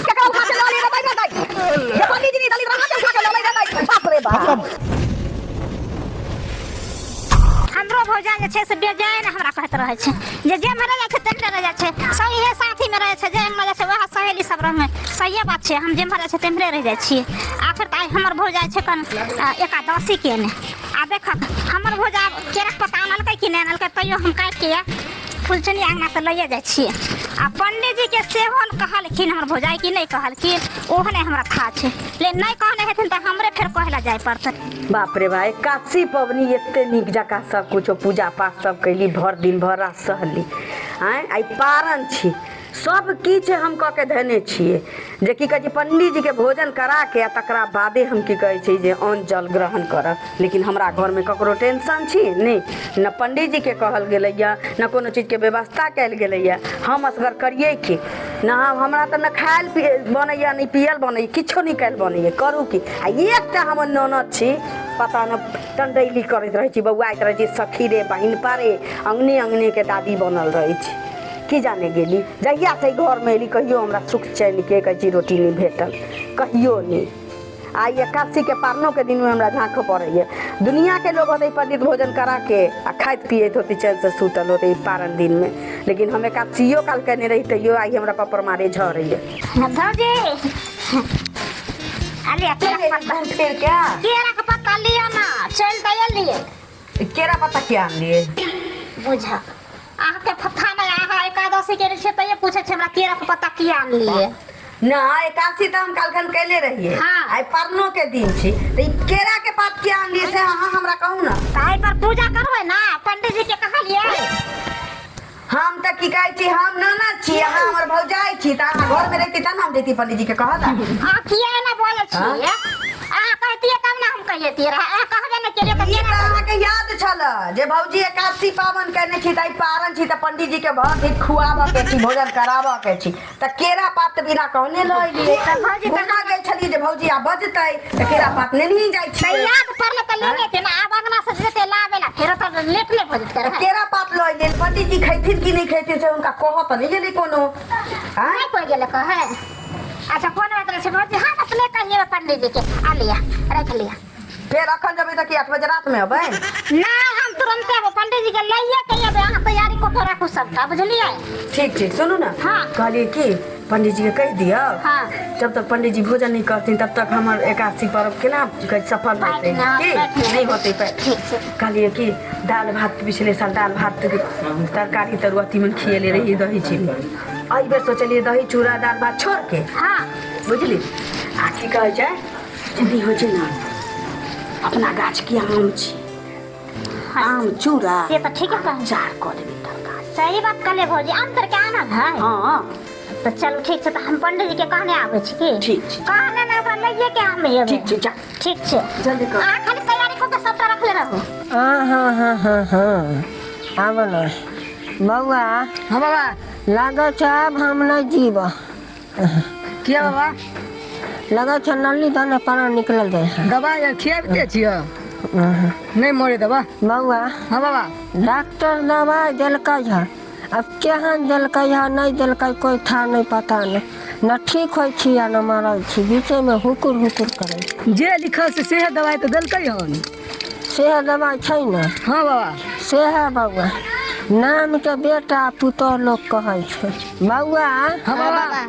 केकरा उठा के लऽ लेबै रे दाइ जे पंडीजी नहि दलित अहाँके उठा के लऽ लेबै दाइ बाप रे बाप। हमरो भौजान जे छै से बेजाय ने हमरा कहैत रहै छै जे जेम्हर जाइ छै तेम्हरे रहि जाइ छै, सहीए साथीमे रहै छै, जेम्हर जाइ छै वएह सहेली सब रहै। सहिए बात छै, हम जेम्हर जाइ छै तेम्हरे रहि जाइ छियै। आखिर तऽ आइ हमर भौजाइ छै कन एकादशी केने, आ देखक हमर भौजा केराके पत्ता आनलकै कि नहि आनलकै, तैयो हम काटिके फुलचनी अङ्गनासँ लैए जाइ छियै। आ पंडीजीके सेहो कहलखिन हमर भौजाइ कि नहि कहलखिन, ओहो नहि हमरा था छै, लेकिन नहि कहने हेथिन तऽ हमरे फेर कहै लए जाय पड़तै। बाप रे बा, एकादशी पबनी एते नीक जकाँ सब कुछो पूजा पाठ सब कैली, भर दिन भर रात सहली। आँय, आइ पारन छी, सब किछु हम कऽ के धेने छियै जे की कहै छै पंडीजीके भोजन कराके आ तकरा बादे हम की कहै छै जे अन्न जल ग्रहण करब। लेकिन हमरा घरमे ककरो टेंशन छी नहि, ने पंडीजीके कहल गेलैए, ने कोनो चीजके व्यवस्था कयल गेलैए। हम असगर करियै की? ने हमरा तऽ ने खायल पी बनैए, ने पियल बनैए, किछो नहि कयल बनैए, करू की? आ एकटा हमर ननद छी, पता नहि टंडैली करैत रहै छी, बौआइत रहै छी, सखी रे बहिनपा रे, अङ्गने अङ्गनेके दादी बनल रहै छी। की जाने गेली, जहियासँ एहि घरमे एली कहियो हमरा सुख चैनके कहै छी रोटी नहि भेटल, कहियो नहि। आइ एकादशीके पारनोके दिनमे हमरा झाँखऽ पड़ैए। दुनिआँके लोग होतै पंडित भोजन कराके आ खाइत पियैत होतै, चैनसँ सुतल होतै पारन दिनमे, लेकिन हम एकादशियो काल केने रही तैयो आइ हमरा पपर मारे झरैए। भौजी, अलिया केरा के पत्ता घूम फिर के केरा के पत्ता लिअ ना, चलि तऽ एलियै। केरा पत्ता किया आनलियै? बुझ अहाँके फत्था नहि, अहाँ एकादशी केने छियै तैयो पूछै छियै हमरा केरा के पत्ता किया आनलियै। ना, एकादशी तऽ हम काल्हिखन कैले रहियै। हाँ। आइ परनो के दिन छी तऽ ई केरा के पात किया आनलियै से अहाँ हमरा कहू ना। तऽ एहि पर पूजा करबै ना, पंडीजी के कहलियै? हम तऽ की कहै छी, हम ननद छी, अहाँ हमर भौजाइ छी, तऽ अहाँ घरमे रहिती तब ने हम जैती पंडीजी के कहऽ ला। अहाँ किया एना बोलै छियै? अहाँ कहतियै तब ने हम कहितियै रहए, अहाँ कहबे नहि केलियै तऽ ई केना तऽ अहाँके याद छल जे भौजी एकादशी पाबनि केने छी तऽ आइ पारन छी, तऽ पंडीजी के भर दिन खुआबऽ के छी, भोजन कराबऽ के छी, तऽ केरा पात तऽ बिना कहने लऽ एलियै। तऽ भौजी तऽ घूमऽ गेल छलियै जे भौजी आब बजतै तऽ केरा पात नेनही जाइ तऽ छियै। याद पड़लै तऽ लेने एतियै ने, आब अङ्गना से जेतै लाबै ला फेरो तऽ लेट नहि भऽ जेतै रहए। केरा पात लऽ एलियै, पंडीजी खैथिन कि नहि खैथिन से हुनका कहऽ तऽ नहि गेलै कोनो। आँय? नहि कोइ गेलै कहै। अच्छा कोनो बात नहि छै भौजी, हम अपने कहिए पंडीजी के। आ लिअ, राखि लिअ। फेर अखन जेबै तऽ की 8 बजे रातिमे अबै? नहि, हम तुरन्ते अबै, पंडीजी के लइए के अबै, अहाँ तैयारी कऽ के राखू सबटा, बुझलियै? ठीक ठीक, सुनू ने। हाँ। कहलियै कि पंडीजी के कहि दियौ, हाँ। जब तक पंडीजी भोजन नहीं करथिन तब तक हमर एकादशी पर्व केना कहै सफल होतै? की नहीं होतै? ठीक छै। कहलियै कि दालि भात, पिछले साल दालि भात तरकारी तरुआ तीमन खियेले रहियै, दही चीनी। एहि बेर सोचलियै दही चूड़ा दालि भात छोड़ के, हाँ, बुझली, आ की कहै छै जे नहि होइ छै ने, अपना गाछ के आम छै, आम चूड़ा से तऽ ठीके कहै अचार कऽ देबै तरकारी। सही बात कहलियै भौजी, आम तर के आनल है। हाँ। तऽ चलू ठीक छै, तऽ हम पंडीजी के कहने आबै छी की? ठीक छै। कहने ने, ओकरा लइए के हम एबै। ठीक छै, जा। ठीक छै, जल्दी कर। अहाँ खाली तैयारी कऽ के सबटा रखले रहू। हाँ हाँ हाँ हाँ हाँ, आब ने बौआ। हाँ बाबा। लागै छै आब हम नहि जीब। किया बाबा? लगै छै नली धने प्राण निकलल जाइ है। दबाइ आर खियाबिते छियै, नहि मरे दबा। बौआ। हाँ बाबा। डॉक्टर दबाइ देलकै है, आब केहन देलकै है नहि देलकै कोइ था नहि, पता नहि, न ठीक होइ छी आ न मरै छी, बीचेमे हुकुर हुकुर करै छी। जे लिखल छै सेहे दबाइ तऽ देलकै हन। सेहे दबाइ छै ने? हाँ बाबा। सेहे बौआ, नामके बेटा पुतोह लोक कहै छै। बौआ। हाँ बाबा।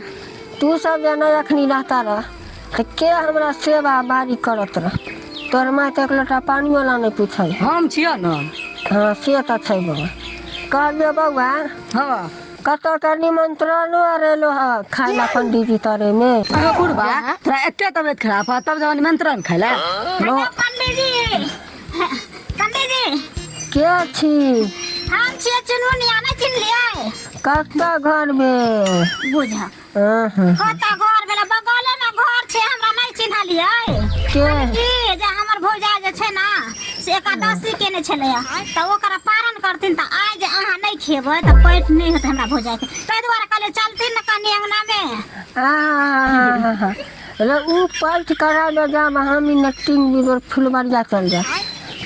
तू सब जे नहि अखनी रहता रह तऽ के हमरा सेवा बारी करत रह? तोहर माय तऽ एक लोटा पानियो ला नहि पूछै। हम छियऽ ने। हाँ से तऽ छै बौआ। कहलियौ बौआ। हाँ बाबा। कतऽ के निमंत्रणो आर एलो है खाय ला पंडीजी तरे में? अरे बुढ़बा, तोरा एते तबियत खराब है तब जब निमंत्रण खाय ला? हेलो पंडीजी, पंडीजी। के छी? हम छियै चुनमुनिया, नहि चिन्हलियै? कतऽ घर में? बुझ हाँ। कतऽ घर भेलै, बगले में घर छै, हमरा नहि चिन्हलियै? के? की जे हमर भौजा जे छै ने से एकादशी केने छलैया, तऽ ओकरा पारण करथिन, तऽ आइ जे अहाँ नहि खेबै तऽ पेट नहि हेतै हमरा भौजाइके, ताहि दुआरे कहलियै चलथिन ने कनि अंगनामे। आहा, रे ऊ पैठ कराबे जाब, हम ई टीन बिगड़ फुलबरिया चल जा।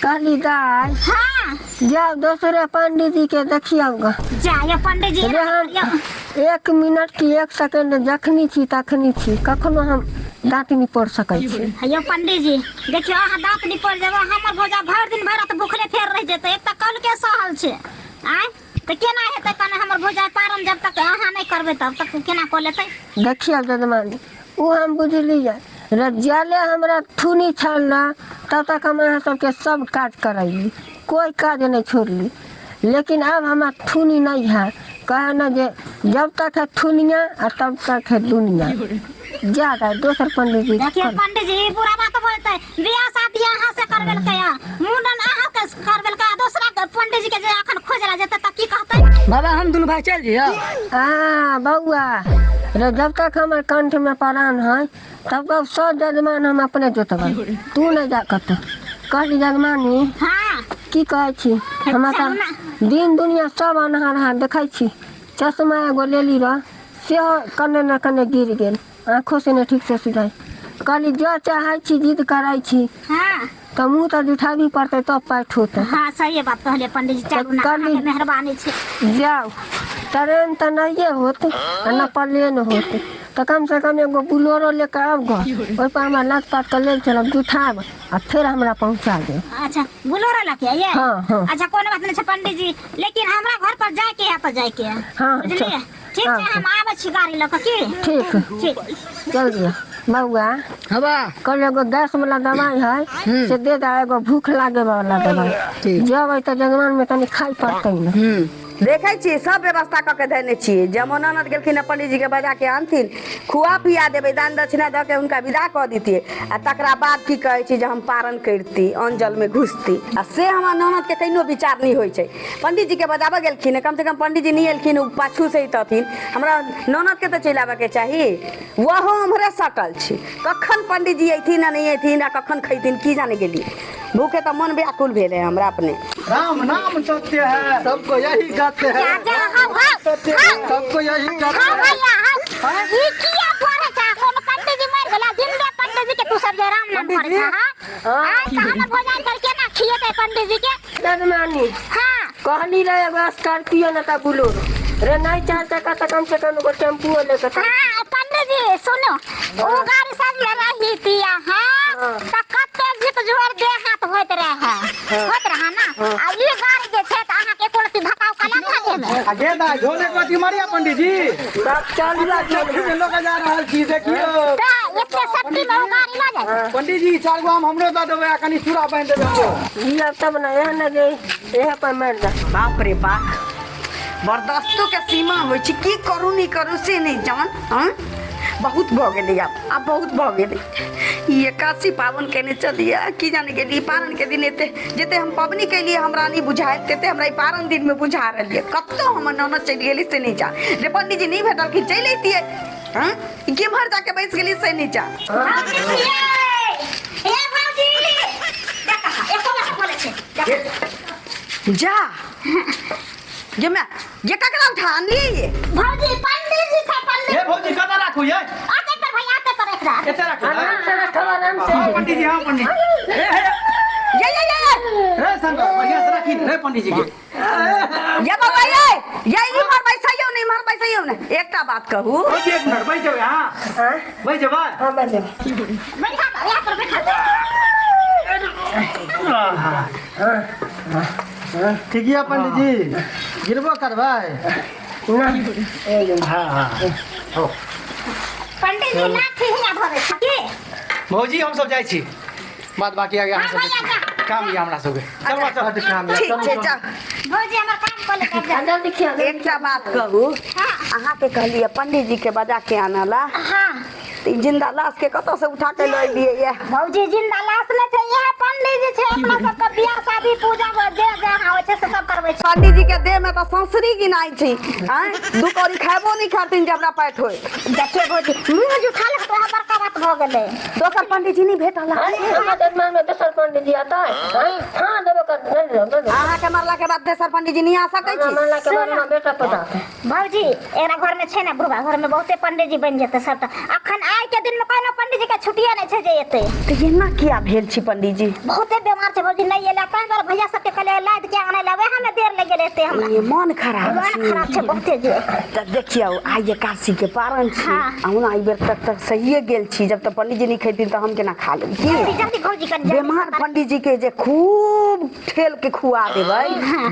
कहली दाइ। हाँ। जाउ दोसरे पंडीजी के देखियौ ग। जा यो पंडीजी रे हम एक मिनट की एक सेकेंड जखनी छी तखनी छी कखनो हम दाँत निपोड़ सकै छी। यो पंडीजी देखियो अहाँ दाँत निपोड़ जेबै हमर भौजा भरि दिन भरि रात भूखले फेर रहि जेतै एक तऽ कल के सहल छै आँय तऽ केना हेतै कने हमर भौजा पारन जब तक अहाँ नहि करबै तब तक केना कऽ लेतै। देखियौ जजमानी ओ हम बुझलियै रे जाले हमरा थुनी छल ना तब तक हम अहाँ सबके सब काज करैली कोई काज नहीं छोड़ली लेकिन अब हमरा थुनी नहीं है कहे ना जे जब तक है थुनिया आ तब तक है दुनिया जा रहा दोसर पंडित जी देखिए पंडित जी ई बुरा बात बोलते बियाह शादी अहाँ से करबेलकै हँ मुंडन अहाँ के करबेलकै आ दोसरा के पंडित जी के जे अखन खोजला जेतै तऽ की कहतै। बाबा हम दुनू भाई चल जइयो। आ बौआ रे जब तक हमर कंठ में प्राण है तब तक सब जजमान हम अपने जोतबै तू नहीं जा कतौ। कहली जजमानी हाँ की कहै छी हमरा चलू तऽ दिन दुनिया सब अन्हार हार देखै छी चश्मा एगो लेली रह सेहो कने ने कने गिर गेल आँखो से नहि ठीक से सुझाइ कहली जँ चाहै छी जिद करै छी हाँ तऽ मुँह तऽ जुठाबी पड़तै तब पाठि होतै। हाँ सही बात कहलियै पंडित जी चलू ना कहली- अहाँके मेहरबानी छै। जाउ ट्रेन तऽ नहिए होत आ न प्लेन होत तऽ कम से कम एगो बुलोरो लेके आब गऽ ओहिपर हमरा लात पात कऽ लेल चलब जुठाब आ फेर हमरा पहुँचा देब। अच्छा बुलोरो लके आइए। हाँ, हाँ। अच्छा कोनो बात नहीं छै पंडित जी लेकिन हमरा घर पर जाए के है तऽ जाए के है हाँ, बुझलियै चल। ठीक हाँ, छै हम आबै छी गाड़ी लऽ कऽ की ठीक ठीक चल दिअ बौआ। हवा कल एगो गैस वाला दवाई है से दे दा एगो भूख लागे वाला दवाई ठीक। जब तऽ जजमान में तनी खाइ पड़तै ने। देखै छी सब व्यवस्था कऽ के धयने छियै जब ननद गेलखिन हँ पंडीजी के बजा के आनथिन खुआ पिया देबै दान दक्षिणा दऽ के हुनका विदा कऽ दितियै आ तकरा बाद की कहै छी जे हम पारण करिती अन्न जलमे घुसती आ से हमरा ननदके कहिनो विचार नहि होइ छै। पंडीजी के बजाबऽ गेलखिन कम से कम पंडीजी नहि एलखिन ओ पाछू से अतथिन हमरा ननदके तऽ चलि आबऽके चाही ओहो उम्हरे सटल छी कखन पंडीजी अयथिन आ नहि अयथिन आ कखन खैथिन की जाने गेली भूखे तऽ मन व्याकुल भेल है हमरा अपने। राम नाम सत्य है सबको यही कहते हैं। जा जा हाउ हाउ सत्य है सबको यही कहते हाउ हैं। भैया हाउ ई किया पढ़े छ कोनो पंडित जी मरि गेला जिंदे पंडित जी के तू सब जे राम नाम पढ़े छ हां आइ तऽ हमर भोजन कर केना खिएतै पंडित जी के। जजमानी हाँ कहली रहे एगो स्कॉर्पियो न तऽ बुलोरो रे नहीं चार चक्का तऽ कम से कम एगो टेम्पुओ लेके चल। हाँ पंडित जी सुनो ओ गाड़ी सब में रही तिया हाँ तऽ कते झिक झोर देह हाथ होइत रहे होइत रहे ना आ ई गाड़ी जे छै तऽ अहाँके एको रत्ती धक्का उक्का लागत देह में। आ गे दाइ झोले कथी मारिया पंडित जी तब चल पूरा चक्की में लऽ के जा रहल छी देखियौ। तऽ एते शक्ति में ओ गाड़ी लऽ जाइ छै। पंडित जी चारि गो आम हमरो दऽ देबै आ कनि चूड़ा बान्हि देबै हमरो। लिअ तब ने एहन ने जे इएह पर मारि दे। बाप रे बाप बर्दाश्तो के सीमा होइ छै की करू नहि करू से नहि जान। हँ बहुत भऽ गेलै आब आब बहुत भऽ गेलै ई एकादशी पाबनि केने चलियै की जाने गेली पारण के दिन एते जते हम पबनी केलियै हमरा नहि बुझायल तते हमरा ई पारण दिनमे बुझा रहल यऽ कतौ हमर ननद चलि गेली से नहि जान जे पंडीजी नहि भेटलखिन चलि अइतियै। हँ ई केम्हर जाके बैस गेली से नहि जान। भौजी छियै हे भौजी देख एको बार बोलै छै देख। जा ये मैं ये ककरा उठा अनलियै ये। भौजी पंडित जी छै पंडित। हे भौजी कतऽ राखू ये आते पर भैया आते पर एकरा एते राखू आराम से रखब आराम से। हाँ पंडित जी हाँ पंडित जी हे हे ये ये ये ये रे शंकर बढ़िया से राखी रे पंडित जी के। ये बाबा ये ये इम्हर बैसैयौ ने इम्हर बैसैयौ ने एकटा बात कहू। भौजी एक मिनट बैस जेबै अहाँ हाँ बैस जेबै। हाँ बैठ जेबै। बैठा दो यहाँ पर बैठा दो। ठीक यऽ पंडित जी गिरबो करबै। नहीं हाँ हाँ हो पंडित जी लाठी हिया धरे छी की। भौजी हम सब जाइ छी बात बाकी आगे अहाँ हाँ सब भैया जा। काम यऽ हमरा सबके चलू चल काम यऽ ठीक छै चल। भौजी हमर काम कऽ ले तब जा। जल्दी खिया दे। एकटा बात कहू हाँ अहाँके कहलियै पंडित जी के बजा के आनऽ ला हाँ तऽ ई जिंदा लाश के कतऽ से उठा के लऽ एलियै ये। भौजी जिंदा लाश नहि छै इएह पंडित जी छै अपना सबके बियाह शादी पूजा जे जहाँ होइ छै से सब करबै छै। पंडित जी के देह में तऽ ससरी गिनाइ छै आँय दू कौड़ी खेबो नहि करथिन जे हमरा पाठि होय। देखियौ भौजी मुँह जुठा लग तो बड़का बात भऽ गेलै। दोसर पंडित जी नहि भेटल अरे हमरा जजमान में दोसर पंडित जी अतै हाँ देबो कर नहीं देबो नहीं देबो। अहाँके मरला के बाद तेसर पंडित जी नहि आ सकै हमरा छी। मरला के बाद हमरा बेटा पोता होतै। भौजी एकरा घर में छै ने बुढ़वा घर में बहुते पंडित जी बनि जेतै सबटा अखन आइ के दिन में कोनो पंडित जी के छुट्टिए नहि छै जे एतै। तऽ एना किया भेल छी पंडित जी? बहुते बीमार छै भौजी नहि एलै ताहि दुआरे भैया सबके कहलियै लादि के आनै लए वएह मे देर लागि गेलै एते हमरा ये मन खराब मन छै खराब छै बहुते जे तऽ देखियौ आइ एकादशी के पारण छी हाँ। आ ओना एहि बेर तक तऽ सहिए गेल छी जब तक पंडीजी नहि खेथिन तऽ हम केना खा लेब की जल्दी जल्दी भौजी कनि जल्दी बेमार पंडीजी के जे खूब ठेल के खुआ देबै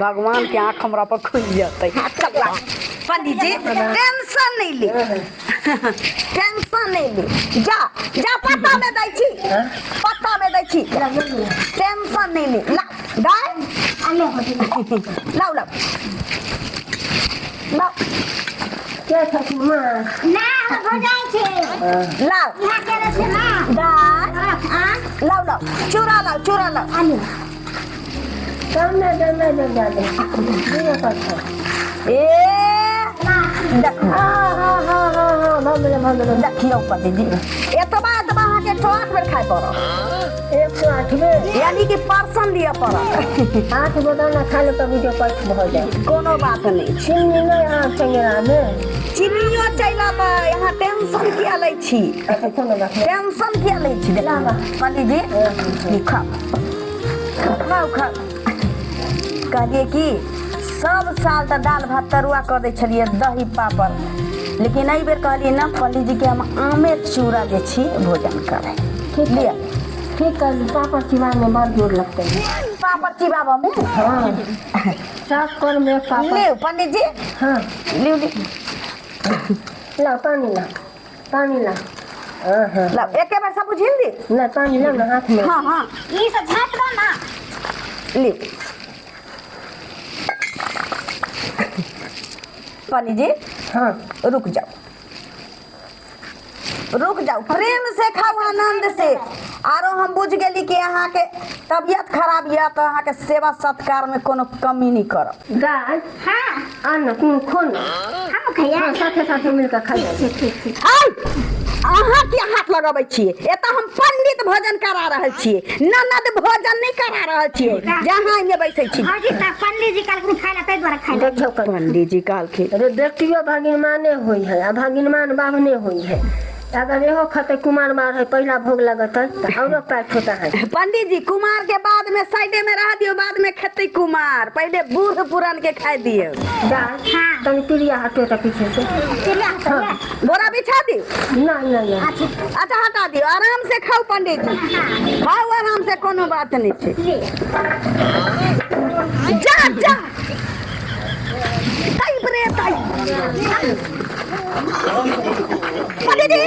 भगवान के आंख हमरा पर खुलि जेतै चल पंडीजी टेंशन नहीं ले टेंशन नहीं ले जा जा पत्ता में दै छी पत्ता में दै छी टेंशन नहीं ले ला दाय लाओ लाओ लाओ के छथिन माँ ना हमर भौजाई छै लाओ यहाँ के रहै छै ना दाय आ लाओ लाओ चूड़ा लाओ चूड़ा लाओ आलू कम नहीं दे नहीं दे जादे दियो पत्थर ए देखो हाँ हाँ हाँ हाँ हाँ भऽ गेलै भऽ गेलै देखियौ पंडीजी एतबा एतबा अहाँके 108 बेर खाय पड़त 108 बेर यानी कि पर्सन लिअ पड़त 8 गो दाना खा ले तब जो पैठ भऽ जाए कोनो बात नहि चिन्नी नहि अहाँ चंगेरामे चिन्नियो चलि अबै अहाँ टेंशन किया लै छी अच्छा कोनो बात नहि टेंशन किया लै छी देखियौ पंडीजी ई खाउ खाउ खाउ कहलियै कि सब साल तऽ दालि भात तरुआ कऽ दै छलियै दही पापड़ लेकिन एहि बेर कहलियै ना पंडीजीके हम आमे चूड़ा जे छी भोजन करै ठीक लिअ ठीक कर पापड़ चिबाने में बड़ जोर लगते है पापड़ चिबाबऽमे हाँ साफ कर में पापड़ लिउ पंडीजी हाँ लिउ लिउ ला पानी ला पानी ला हाँ हाँ लाउ एके बेर सब बुझिल दी ला पानी ला ना हाथ में हाँ हाँ ई सब झाँप दो ना लिउ पंडीजी हाँ रुक जाओ रुक जाओ प्रेम से खाओ आनंद से आरो हम बुझ गेली कि अहाँके तबियत खराब यऽ तऽ अहाँके सेवा सत्कार में कोनो कमी नहीं करब दाल हाँ आ ना तू खो ना हम खैया हाँ साथे साथे मिलकर खा ठीक ठीक ठीक आइ अहाँ किया हाथ लगबै छियै एतऽ हम पंडित भोजन करा रहल छियै ननद भोजन नहि करा रहल छियै जहाँ एहिमे बैसै छी भौजी तऽ पंडीजी जी कहलखिन खाय लए ताहि दुआरे खाय लए देखियौ कनि पंडीजी कहलखिन अरे बेटियो भगिनमाने होइ है आ भगिनमान बाभने होइ है अगर इहो खतै कुमार मार है पहिला भोग लगतै तऽ औरो पाइ होता है पंडीजी जी कुमार के बाद में साइडे में रह दियो बाद में खेतै कुमार पहले बूढ़ पुरान के खाए दियो दाल हाँ। तनी पिरिया हटो तऽ पीछे से चिड़िया हटो बोरा बिछा दियो नहीं नहीं नहीं अच्छा हटा दियो आराम से खाओ पंडित जी खाओ आराम से कोनो बात नहीं छै जा जा ताई रे ताई पंडित जी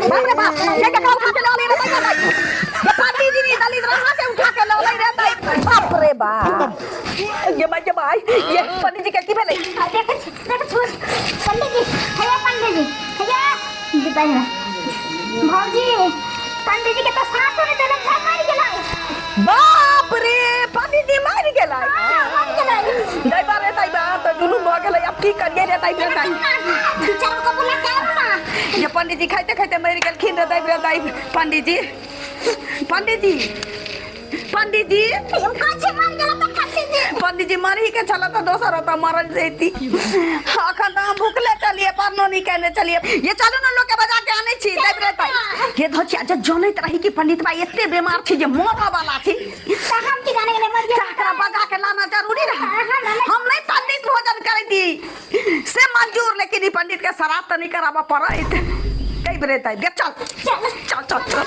बाप रे बाप ये ककरा उठा के लऽ ले रे ताई ये पंडित जी नहीं दलित रहा के उठा के लऽ ले रे ताई बाप रे बाप ये भाई ये भाई ये पंडित जी के की भेलै देखै छी देखै छी पंडित जी हैया पंडित जी हैया बताइए ना भौजी पंडित जी के तो सांस नहीं देलक झाड़ मारि गेलै बाप रे पंडित जी मरि गेलै मरि गेलै दैबा रे दैबा तऽ जुलुम भऽ गेलै आब की करियै रे दैब रे दैब दू चारि गो बुला के आउ ना जे पंडित जी खाइते खाइते मरि गेलखिन रे दैब रे दैब पंडित जी पंडित जी पंडित जी यौ काहे मरि गेल तऽ पंडित जी पंडित जी मरही के छल तऽ दोसर ओतऽ मरल जैती अखन तऽ हम भुखले चलिए परनो नहीं केने चलिए ये चलू ने लोग के बजा के आनै छी दैब रे दैब हे धोचिया जे जनैत रही कि पंडित भाई एते बीमार छी जे मरऽ वाला छी तऽ हम की जाने गेलै मरि गेल एकरा बजा के लाना जरूरी रहे हम नहीं पंडित भोजन करैती से मंजूर लेकिन ई पंडित के शराब तऽ नहीं कराबऽ पड़ैत दैब रे दैब चल चल चल चल चल